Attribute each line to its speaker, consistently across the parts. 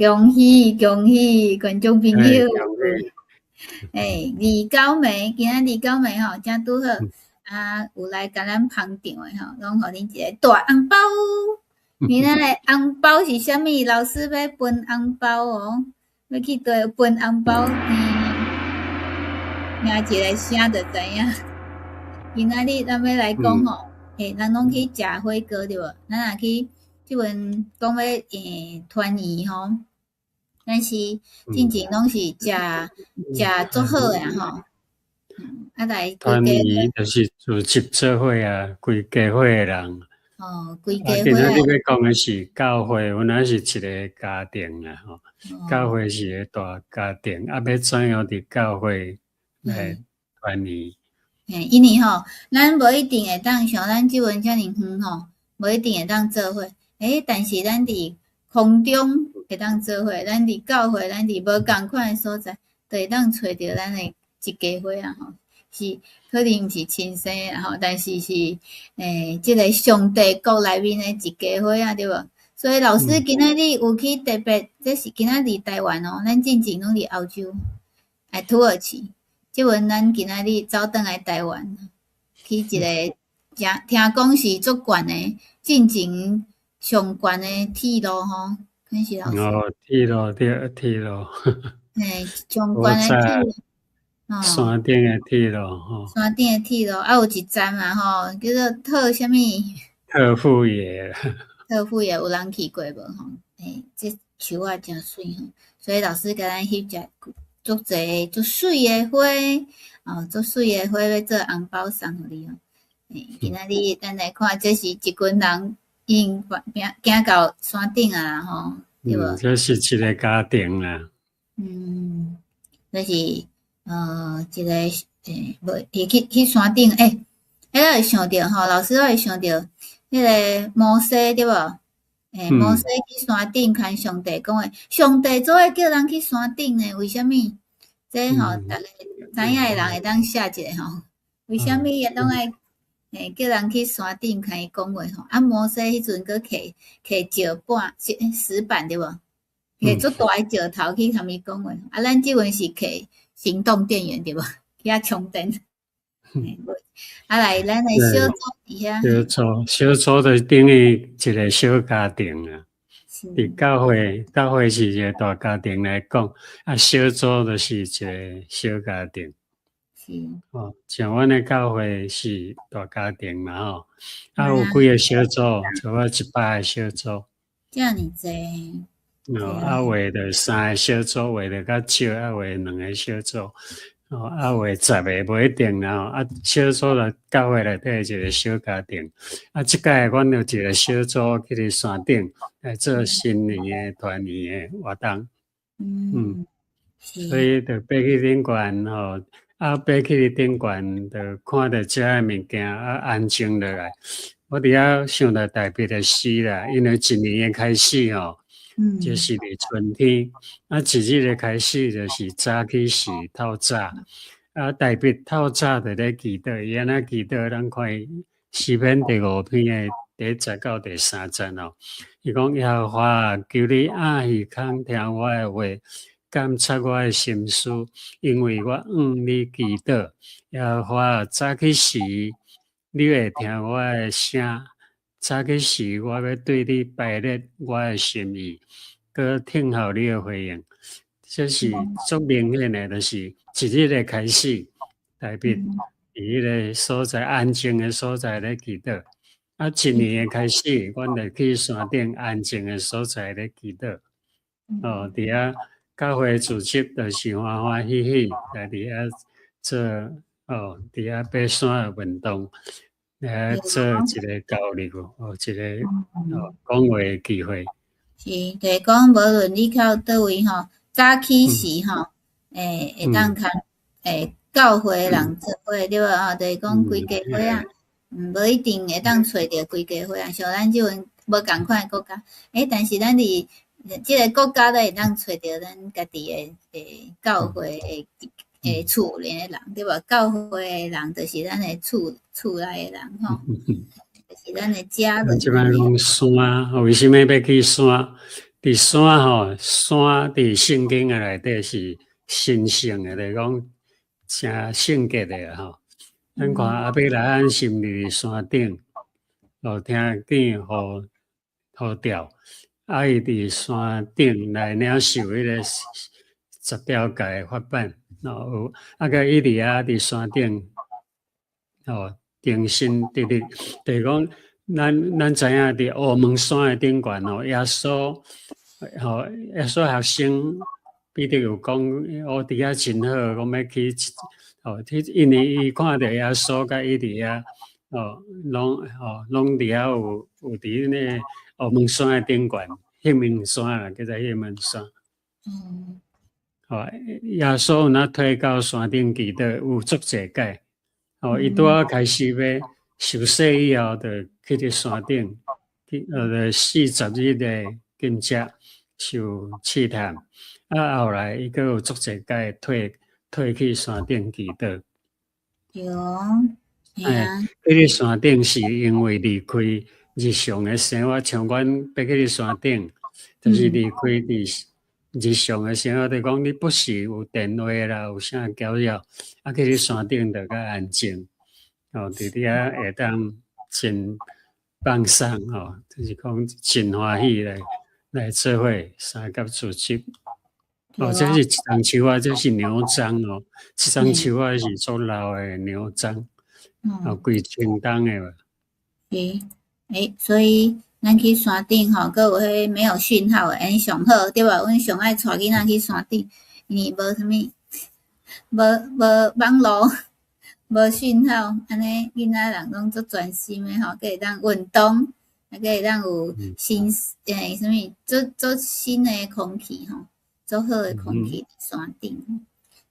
Speaker 1: 恭喜恭喜，觀眾朋友！
Speaker 2: 欸，
Speaker 1: 欸，二九暝，今仔二九暝吼，正拄好啊，有來共咱捧場的吼，攏予恁一個大紅包。今仔的紅包是啥物？老師欲分紅包哦，欲去佗分紅包，聽一个聲就知影。今仔日咱欲來講吼，欸，人攏去食火鍋對無？咱若去這陣講欲團圓吼，但是進前攏是食食足好的吼。啊來
Speaker 2: 團圓就是聚集做伙啊，規家伙的人。
Speaker 1: 哦，規家伙。
Speaker 2: 今仔日欲講的是教會，原來是一个家庭啦吼。教會是一個大家庭，啊，欲怎樣佇教會來團圓？
Speaker 1: 嘿，因為吼，咱無一定會當像咱這陣遮爾遠吼，無一定會當做伙。欸，但是咱佇空中會當做伙，咱佇教會，咱佇無仝款的所在，就會當揣著咱的一家伙仔吼。是可能毋是親生的吼，但是是這个上帝國內面的一家伙仔，對無？所以老師今仔日有去特別，這是今仔日佇台灣哦，咱進前攏佇歐洲，欸，土耳其。這陣咱今仔日走轉來台灣，去一个聽聽講是足懸的，進前上懸的鐵路吼，敢是老師？
Speaker 2: 哦，鐵路對，鐵路。
Speaker 1: 嘿，上懸的鐵路。
Speaker 2: 山頂的鐵路吼。
Speaker 1: 山頂的鐵路，啊有一站嘛吼，叫做特啥物？
Speaker 2: 特富野。
Speaker 1: 特富野有人去過無吼？欸，這樹仔誠媠吼，所以老師共咱翕一足濟足媠的花，哦，足媠的花欲做紅包送予你哦。欸，今仔日咱來看，這是一群人已經行到山頂啊吼，對無？
Speaker 2: 這是一个家庭啦。
Speaker 1: 嗯，這是一个欸，無伊去去山頂，欸，彼個會想著吼，老師我會想著彼个摩西對無？欸，摩西去山頂牽上帝講話，上帝總愛叫人去山頂呢？為啥物？這吼，逐个知影的人會當寫一下吼。為啥物伊攏愛叫人去山頂牽伊講話吼？啊，摩西彼陣閣提提石板、石石板對無？提足大个石頭去共伊講話。啊，咱這陣是提行動電源對無？去遐充電。啊，來，咱的小組佇遐。
Speaker 2: 小組，小組就等於一个小家庭啊。佇教會，教會是一个大家庭來講，啊，小組就是一个小家庭。哦，像阮的教會是大家庭嘛吼，啊，有幾个小組，差不多100个小組。
Speaker 1: 遮爾濟。
Speaker 2: 哦，啊，有的就三个小組，有的較少，啊，有的兩个小組。哦，啊，有的10个無一定啦吼，啊，小組就教會內底一個小家庭，啊，這擺阮有一個小組去佇山頂來做新年的團圓的活動，所以就爬去頂懸吼，啊，爬去頂懸就看著遮的物件，啊，安靜落來。我佇遐想著特別的詩啦，因為一年的開始吼，就是佇春天，啊，一日的開始就是早起時透早，啊，特別透早就咧祈禱，伊按怎祈禱？咱看詩篇第五篇的第一節到第三節哦。伊講耶和華，求你掩耳孔聽我的話，監察我的心思，因為我向你祈禱。耶和華，早起時，你會聽我的聲。早起時，我欲對你白列我的心意，閣聽候你的回應。這是足明顯的，就是一日的開始，特別佇彼个所在安靜的所在咧祈禱。啊，一年的開始，阮就去山頂安靜的所在咧祈禱。哦，佇遐教會組織就是歡歡喜喜來佇遐做，哦，佇遐爬山的運動。來做一个交流，哦，一个哦講話的機會。
Speaker 1: 是，就是講無論你到佗位吼，早起時吼，欸，會當共教會人做伙對無？吼，就是講規家伙仔，無一定會當揣著規家伙仔，像咱這陣無仝款的國家，欸，但是咱佇這个國家都會當揣著咱家己的教會的厝內的人對無？教會的人就是咱的厝厝內的人吼，就是咱的家人。
Speaker 2: 這擺講山，為啥物欲去山？佇山吼，山佇聖經的內底是神聖的，就是講誠聖潔的吼。咱看亞伯拉罕是毋是佇山頂，哦，聽見呼呼召，啊，伊佇山頂來領受彼個十條誡法版，哦，啊，閣以利亞佇山頂，哦，重新得力，就是講咱知影佇烏門山的頂懸吼，耶穌吼，耶穌學生彼得有講，哦，佇遐真好，講欲起，哦，因為伊看著耶穌佮以利亞，哦，攏吼攏佇遐有佇那個烏門山的頂懸，黑門山啦，叫做黑門山。哦，耶穌若退到山頂祈禱，有足濟擺。哦，伊拄仔開始欲受洗以後，就去佇山頂，去40日的禁食受試探。啊，後來伊閣有足濟擺退去山頂祈禱。
Speaker 1: 對，嘿啊。
Speaker 2: 去佇山頂是因為離開日常的生活，像阮欲去佇山頂，就是離開佇日常的生活，就講你不時有電話啦，有啥攪擾，啊，去佇山頂就較安靜，哦，佇遐會當真放鬆吼，就是講真歡喜來做伙相佮組織。哦，這是一叢樹仔，這是牛樟哦，這叢樹仔是足老的牛樟，哦，幾千冬的吧。
Speaker 1: 是，欸，所以咱去山頂吼，閣有彼沒有訊號的，按呢上好，對無？阮上愛帶囡仔去山頂，因為無啥物，無網路，無訊號，按呢囡仔人攏足專心的吼，閣會當運動，啊，閣會當有新啥物，足足新的空氣吼，足好的空氣佇山頂。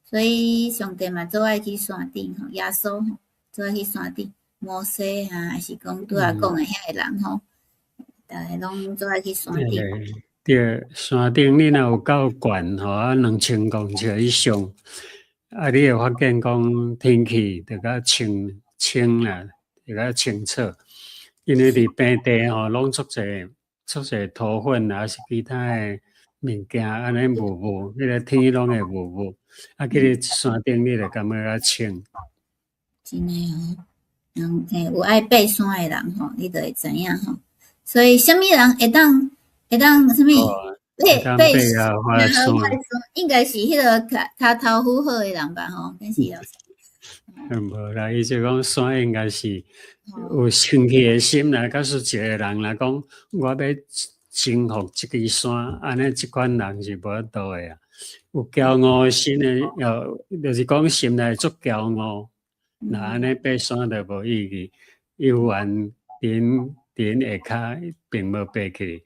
Speaker 1: 所以上帝嘛足愛去山頂吼，耶穌吼，足愛去山頂，摩西啊，還是講拄仔講的遐個人吼，逐个攏足愛去山頂。
Speaker 2: 對，山頂你若有夠懸吼，啊2000公尺以上，啊，你會發現講天氣就較清清啦，就較清澈。因為佇平地吼，攏足濟足濟土粉啊，抑是其他的物件，按呢霧霧，彼個天攏會霧霧。啊，去佇山頂，你就感覺較清。
Speaker 1: 真的哦，人欸有愛爬山的人吼，你就會知影吼。所以，啥物人會當啥物爬爬山？應該是彼個跤頭夫好的人吧？吼，敢是老師？
Speaker 2: 無啦，伊就講山應該是有生氣的心啦。假使一個人來講，我欲征服這支山，按呢這款人是無法度的啊。有驕傲的心的，又就是講心內足驕傲，那按呢爬山就無意義。猶原佇下跤並無爬起。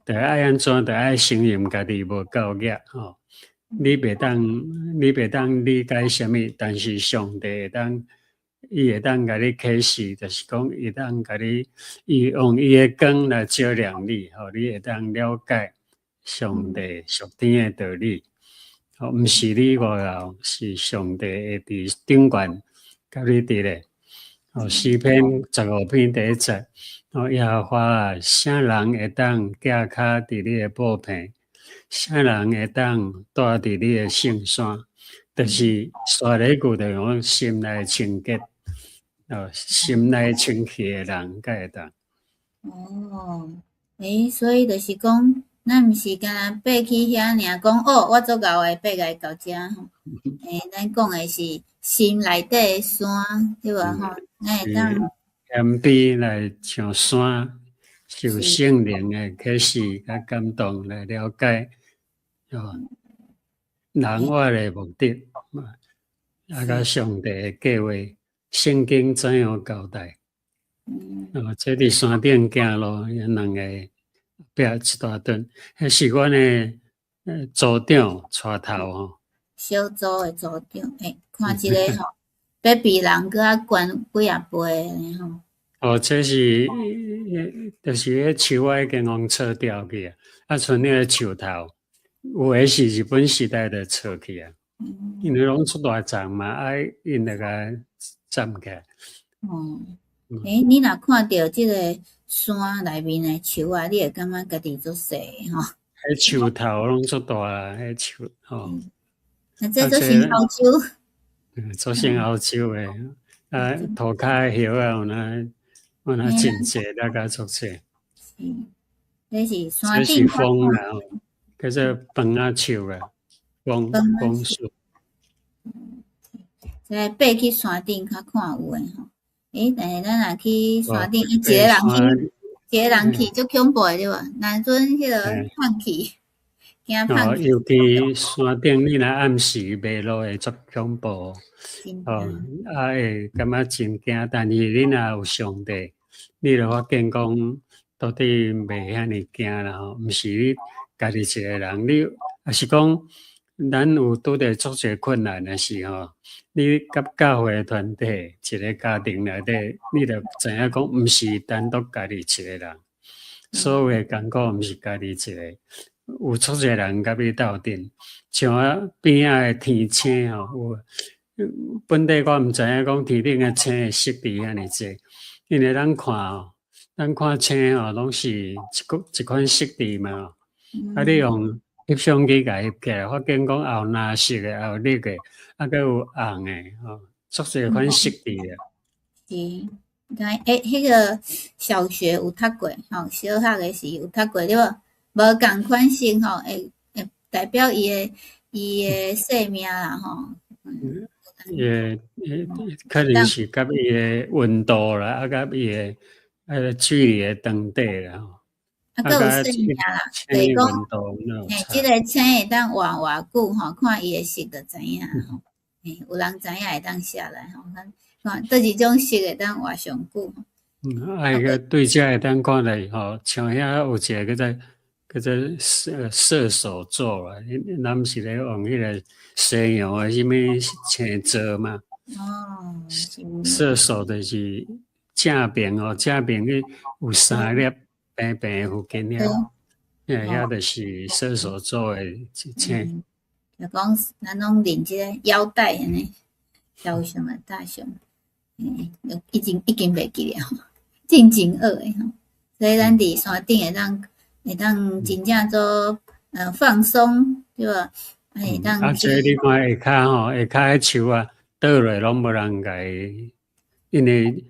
Speaker 2: 著愛按怎？著愛承認家己無夠額吼。你袂當理解啥物，但是上帝會當，伊會當共你啟示，就是講伊當共你，伊用伊的光來照亮你，予你會當了解上帝屬天的道理。吼，毋是你外敖，是上帝會佇頂懸佮你佇咧。哦，詩篇15篇第一節，哦，耶和華啊，啥人會當行跤佇你的寶棚？啥人會當蹛佇你的聖山？就是煞咧句，就講心內清潔，哦，心內清氣的人才會當。
Speaker 1: 哦，欸，所以就是講，咱毋是干焦爬去遐爾講哦，我足𠢕的爬來到遮吼。欸，咱講的是心內底的山，對無吼？咱會當
Speaker 2: 謙卑來上山，受聖靈的啟示佮感動來了解，哦，人活的目的，啊，佮上帝的計劃，聖經怎樣交代？哦，這佇山頂行路，兩個壁一大頓，彼是阮的組長帶頭吼。
Speaker 1: 小組的組長，欸，看這个吼，比別人閣較懸幾仔倍吼。
Speaker 2: 哦，這是，就是彼樹仔已經予切掉去啊，啊，賰那个樹頭，有的是日本時代就切去啊，因為攏出大叢嘛，啊，𪜶就共斬起來。
Speaker 1: 欸，你若看著這个山內面的樹仔，你會感覺家己足細吼。
Speaker 2: 彼樹頭攏足大啦，彼樹吼。
Speaker 1: 啊，這做像歐洲。
Speaker 2: 做像歐洲的，啊，塗跤的葉仔有哪有哪真濟，那個足濟。
Speaker 1: 是，這是山
Speaker 2: 這是楓啦，叫做楓仔樹啦，楓楓樹。
Speaker 1: 這爬去山頂較看有的吼。欸，但是咱若去山頂，一個人去，一個人去足恐怖的對無？若陣彼个放棄，驚放棄。
Speaker 2: 尤其山頂，你若暗時迷路會足恐怖。哦，啊會感覺真驚，但是你若有上帝，你就發現講到底袂遐爾驚啦吼。毋是你家己一個人，你抑是講咱有拄著足濟困難的時候，你佮教會團體一個家庭內底，你就知影講，毋是單獨家己一個人，所有的艱苦毋是家己一個，有足濟人佮你鬥陣。像啊邊仔的天星吼，有本底我毋知影講天頂的星的色佇遐爾濟，因為咱看吼，咱看星吼，攏是一個一款色佇嘛。啊，你用翕相機共翕起來，發現講也有藍色的，也有綠的，啊，閣有紅的，吼，足濟款色佇啊。
Speaker 1: 是，欸，彼個小學有讀過，吼，小學的時有讀過對無？無仝款色吼，會代表伊的生命啦，吼。
Speaker 2: 伊的可能是佮伊的溫度啦，啊，佮伊的彼个距離的長短啦，吼。
Speaker 1: 啊，閣有生命啦，就是講，嘿，這个星會當活偌久吼，看伊的色就知影吼。嘿，有人知影會當寫來吼，咱看佗一種色會當活上久。
Speaker 2: 嗯，啊，伊個對這會當看來吼，像遐有一個叫做射手座啊，咱毋是咧用彼個西洋的啥物星座嘛？
Speaker 1: 哦，
Speaker 2: 射手就是正邊哦，正邊彼有三粒平平附近遐，遐就是射手座的星。
Speaker 1: 就講咱攏認這个腰帶按呢，梟熊啊，大熊，嗯，已經袂記了，進前學的吼，所以咱佇山頂會當真正做放鬆，對無？會當。
Speaker 2: 啊，這你看下跤吼，下跤彼樹啊，倒落攏無人共伊，因為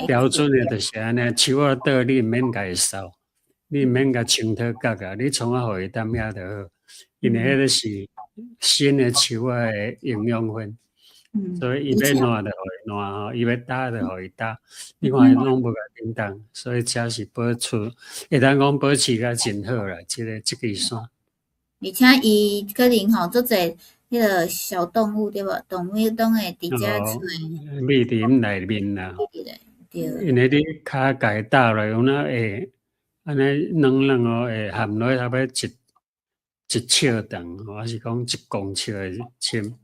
Speaker 2: 標準的就是按呢，樹仔倒你毋免共伊掃，你毋免共清土角啊，你創啊予伊踮遐就好，因為彼个是新的樹仔的營養分，所以伊欲爛就予伊爛吼，伊欲焦就予伊焦，你看伊攏無共叮當，所以這是保持，會當講保持甲真好啦，這支山。
Speaker 1: 而且伊可能吼足濟彼个小動物對無？動物攏會佇遮出。
Speaker 2: 密林內面啦。
Speaker 1: 對。
Speaker 2: 因為你跤共伊踏落，有哪會按呢軟軟哦，會陷落差不多一尺長，還是講1公尺的深。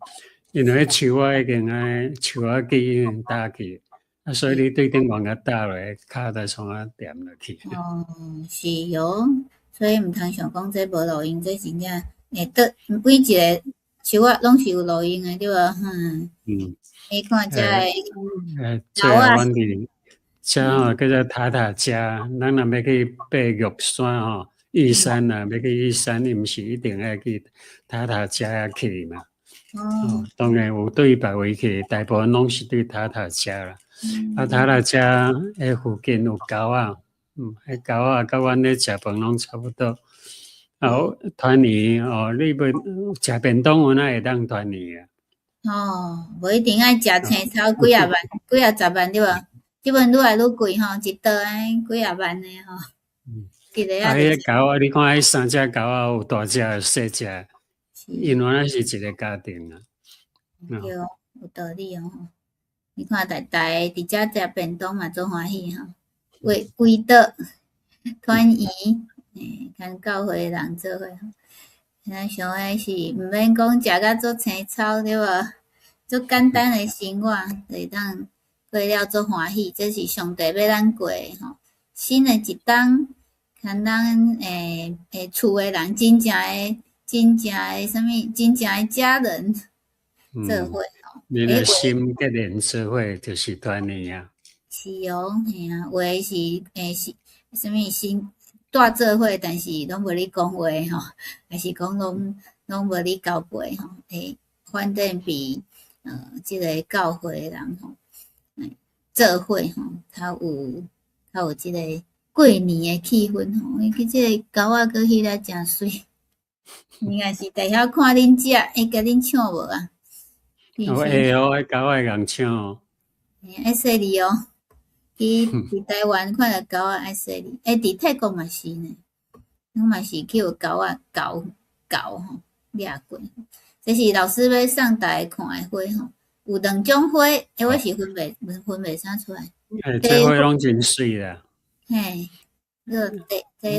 Speaker 2: 因為彼樹仔已經按呢樹仔枝已經焦去，啊，所以你對頂懸共踏落，跤就創啊踮落去。
Speaker 1: 哦，是喲，所以毋通想講這無路用，這真正會倒每一个樹仔攏是有路用的，對無？嗯。
Speaker 2: 嗯。
Speaker 1: 你看這个。
Speaker 2: 這阮佇這吼叫做塔塔加，咱若欲去爬玉山吼，玉山啊，欲去玉山，伊毋是一定愛去塔塔加遐去嘛？
Speaker 1: 哦。
Speaker 2: 當然有對別位去，大部分攏是對塔塔加啦。啊，塔塔加彼附近有猴仔，彼猴仔佮阮咧食飯攏差不多。啊，團圓哦，你欲食便當有哪會當團圓啊？
Speaker 1: 哦，無一定愛食青草幾仔萬、幾仔十萬對無？這陣愈來愈貴吼，一桌按呢幾仔萬的吼。
Speaker 2: 啊，彼个猴仔，你看彼三隻猴仔有大隻有細隻，𪜶原來是一個家庭啊。
Speaker 1: 對，有道理哦。你看，逐逐个佇遮食便當嘛，足歡喜吼，圍圍桌團圓，欸，跟教會的人做伙吼。咱想的是毋免講食甲足青草對無？足簡單的生活，就會當過了足歡喜，這是上帝欲咱過的吼。新的一冬，看咱厝的人真正的、真正的啥物，真正的家人做伙吼。
Speaker 2: 恁的心結連做伙就是團圓啊。
Speaker 1: 是。是哦，嘿啊，有的是欸是啥物先蹛做伙，但是攏無咧講話吼，抑是講攏無咧交陪吼，欸，反正比這个教會的人吼，欸，做伙吼，較有這个過年的氣氛吼。伊這个狗仔閣彼个誠媠，應該是佇遐看恁食，會共恁搶無啊？
Speaker 2: 會哦，彼狗仔會共搶哦。
Speaker 1: 愛細膩哦，去佇台灣看著狗仔愛細膩，欸，佇泰國嘛是呢，攏嘛是去予狗仔咬咬吼，掠過。這是老師欲送大家看的花吼，有兩種花，欸，我是分袂啥出來。
Speaker 2: 欸，這花攏真媠啦。
Speaker 1: 嘿，這茶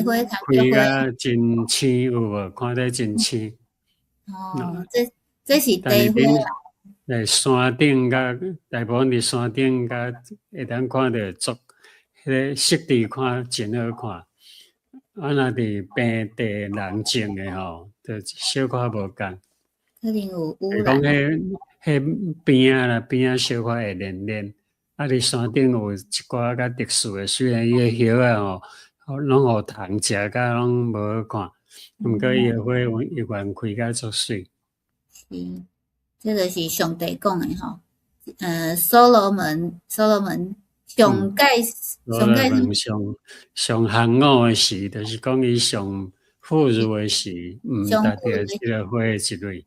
Speaker 1: 花佮菊
Speaker 2: 花。開甲真青有無？看得真青。
Speaker 1: 哦，這是茶花啊。
Speaker 2: 欸，山頂佮大部分佇山頂佮會當看著足，彼个色地看真好看。啊，若佇平地人種的吼，就小可無仝。
Speaker 1: 可能有污染。
Speaker 2: 講彼彼邊仔啦，邊仔小可會連連。啊，佇山頂有一寡較特殊的，雖然伊的葉仔吼，攏予蟲食甲攏無好看，毋過伊的花猶原開甲足媠。
Speaker 1: 是，這个是上帝講的吼。所羅門上蓋上蓋
Speaker 2: 上上行五的時，就是講伊上富裕的時，毋達著這个花的一蕊。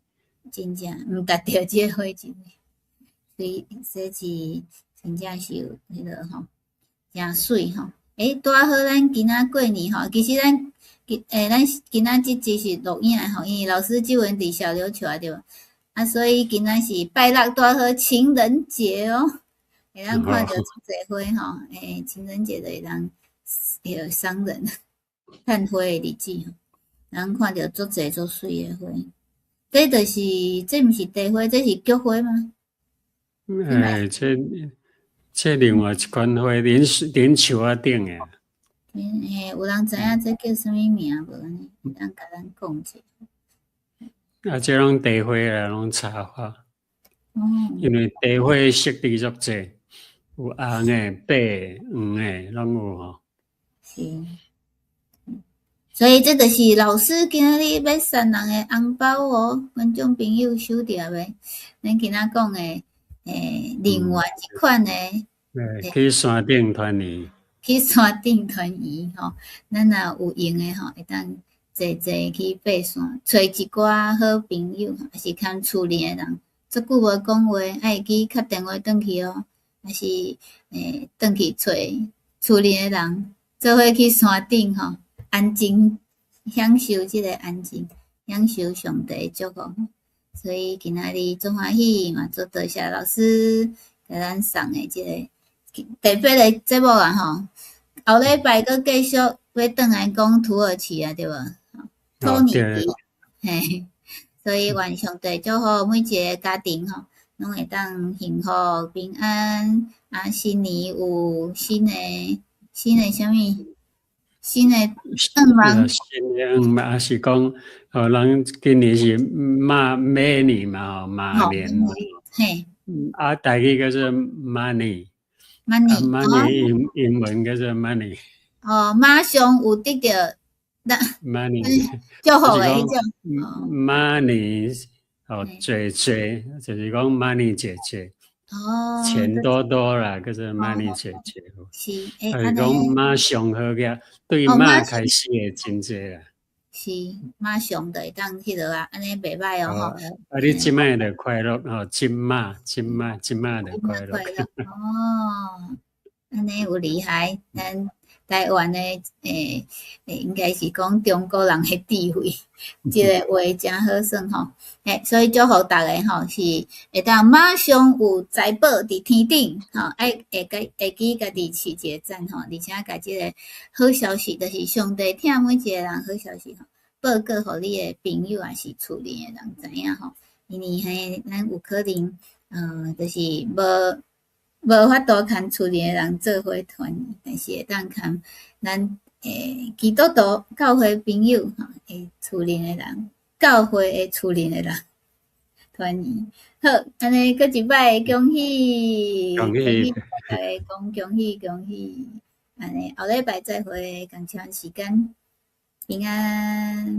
Speaker 1: 真正毋達著這个花一蕊，所以這是真正是有彼个吼，誠媠吼。欸，拄仔好咱今仔過年吼，其實咱欸，咱今仔這集是錄影的吼，因為老師這陣佇小琉球啊對無？啊，所以今仔是拜六拄仔好情人節哦，會當看著足濟花吼，欸，情人節就會當彼个送人趁花的日子吼，通看著足濟足媠的花。這就是這毋是茶花，這是菊花嗎？
Speaker 2: 欸，這另外一款花，恁樹仔頂的。
Speaker 1: 欸，有人知影這叫啥物名無？按呢會當共咱講一下。
Speaker 2: 啊，這攏茶花啦，攏插花。
Speaker 1: 哦。
Speaker 2: 因為茶花色地足濟，有紅的、白的、黃的，攏有吼。
Speaker 1: 是。所以這就是老師今仔日欲送人的紅包哦，觀眾朋友收著未？咱今仔講的，欸，另外一款的。
Speaker 2: 欸，去山頂團圓。
Speaker 1: 去山頂團圓吼，咱若有閒的吼，會當坐坐去爬山，揣一寡好朋友，抑是較厝裡的人，足久無講話，愛會記敲電話轉去哦，抑是欸，轉去揣厝裡的人，做伙去山頂吼，安靜，享受這个安靜，享受上帝的祝福。所以今仔日足歡喜，嘛足多謝老師共咱送的這个特別的節目啊吼。後禮拜閣繼續欲轉來講土耳其啊，對無？土耳其，嘿，所以願上帝祝福每一个家庭吼，攏會當幸福平安。啊，新年有新的啥物？新的願望。
Speaker 2: 新的願望，抑是講，哦，人今年是馬馬年嘛，吼，馬年。
Speaker 1: 嘿。
Speaker 2: 啊，台語叫做 money。
Speaker 1: money。
Speaker 2: money 英文叫做 money。
Speaker 1: 哦，馬上有得著，那
Speaker 2: money
Speaker 1: 祝福的彼種。
Speaker 2: money 哦，濟濟，就是講 money 濟濟。
Speaker 1: 哦。
Speaker 2: 錢多多啦，叫做 money 濟濟。
Speaker 1: 是，
Speaker 2: 欸，是講馬上好額，對馬開始會真濟啦。
Speaker 1: 是，馬上就會當彼落啊，按呢袂䆀哦吼。
Speaker 2: 啊，你這擺就快樂吼，這馬這馬這馬就快樂。
Speaker 1: 哦，按呢有厲害，咱台灣的欸欸，應該是講中國人的智慧，這个話誠好耍吼。欸，所以祝福逐家吼，是會當馬上有財寶佇天頂吼，愛會記會記家己飼一个讚吼，而且共這个好消息，就是上帝疼每一个人好消息吼，報告予你的朋友抑是厝裡的人知影吼。因為嘿，咱有可能，就是無法度共厝裡的人做伙團圓，但是會當共咱欸基督徒教會朋友吼，欸厝裡的人，教會的厝裡的人，團圓。好，按呢閣一擺恭喜，
Speaker 2: 恭喜，
Speaker 1: 大家講恭喜恭喜，按呢後禮拜再會，仝款時間，平安。